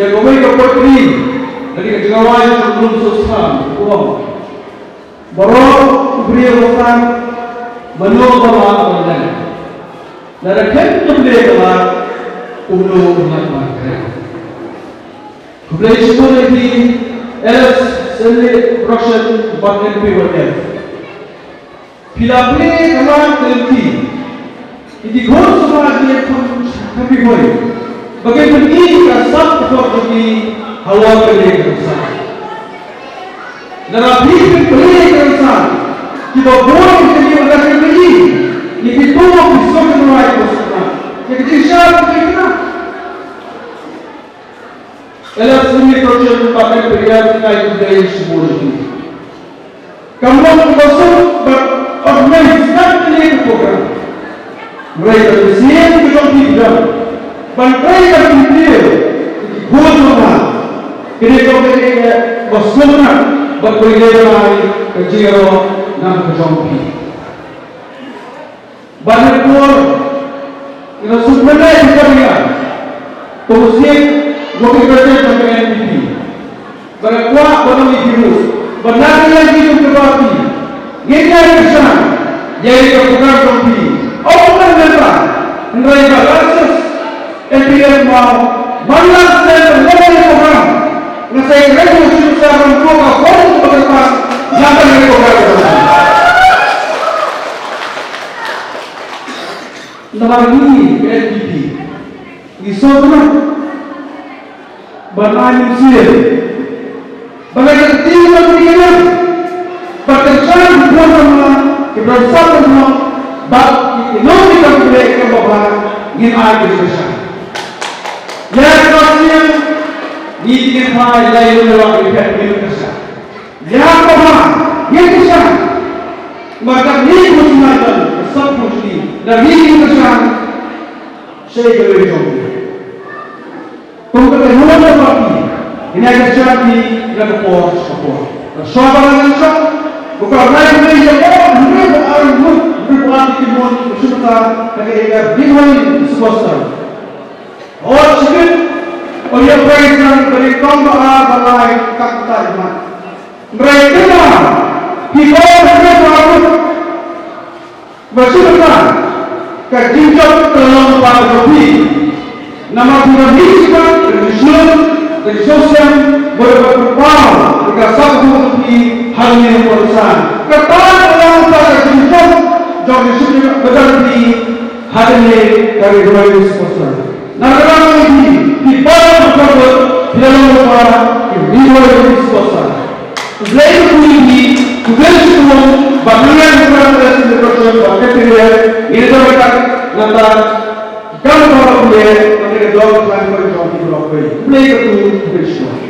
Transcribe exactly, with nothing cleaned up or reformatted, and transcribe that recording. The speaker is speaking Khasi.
Kawei ka poetry na ka jingïarap jong u Lum Sosam u ong, baroh u briew ba sah, mano ba lah ban leh, lada khlem da leh ka lad, kumno u lah ban kren. Khublei shibun ïa phi, L S Sylvie Roshan bad M P Y F. Phi la plie ka lad ka lynti ïa ki khun samaj jingïakhun ha Ri Bhoi ba kin pyni ka sap ka por jong ki halor kane ka rynsan. Lada phi pynplie ka rynsan, kiba bun ki ïa ka pyni ïa kito ki sngewthuh ïa ka sngewthuh ïa ka jingshisha ka jingkynmaw. L S Sylvie Roshan bad M P Y F, nga ai khublei shibun ïa phi. Kam long kaba suk ban organise kane ka program. Hynrei ka mynsiem ka jong phi ka dei ban trei ban pyntrei ïa ki khun jong nga. Kane ka dei kaba suk na bad kaba ïadei bad ka jingïaroh na ka jong phi. Bad ha ka por, ngi la sngewthuh ïa ka jingïaroh, to sngewthuh ïa ka jingïaroh ka N P P. Bad nga kwah ban ong ïa phi ruh ba na ka liang jong ka party ngin ïai kyrshan ïa ka program jong phi. Ym tang mynta, hynrei ba la sdang N P F mo, man la sdang ban leh ïa ka program. Nga sa ïakren ïa u Chief Minister ban buh ka form ba kan pass na ka liang jong ka program. Namar ngi ka N P P ngi sngewthuh ban ai mynsiem ba ngi ka kti ban ngi ka ba ka shan ki khun jong nga ki briew sap jong nga ba ki nong ki kam ki leh ki kam ba bha ngin ai ki sha. Ïa ka sien ngi ki ngi phai lai lu la ki phet ngi ka sha. Ïa ka ba ngi ka sha. Ma ka ngi ka sha ban ka sap ka sha. Da ngi ka sha. Shei ka lei jong. Kum ka tei hula ka party, ïa ka sha ki ïa ka por ka por. Ka sha ba ka sha, ko ka rai ka ïa ka por, hynrei ba ar mut, hynrei ba ar ki mon, ka sha ka ka ïa ka Ri Bhoi Superstar. Hot shibit, o ïa praise nang ba ri kong ba ar ba lai, ka ka tai ma. Hynrei ka ma, ki por hynrei ba ar mut. Ba shu kyrpad, ka jingjop ka la long lypa ka jong phi. Namar phi la mih shimet, ka jingshlur, ka jingsngewsih, bad ka pynpaw ïa ka sap ka jong phi ha kane ka por san. Kata ka long lypa ka jingjop jong ka jingshakri ka jong phi ha kane ka Ri Bhoi Sports Club. Na ka liang jong phi, phi baroh phi la long lypa ka Ri Bhoi Sports Club. Khublei khublei khublei shibun bad ngi ngi ngi ngi ngi ngi ngi ngi ngi ngi ngi ngi ngi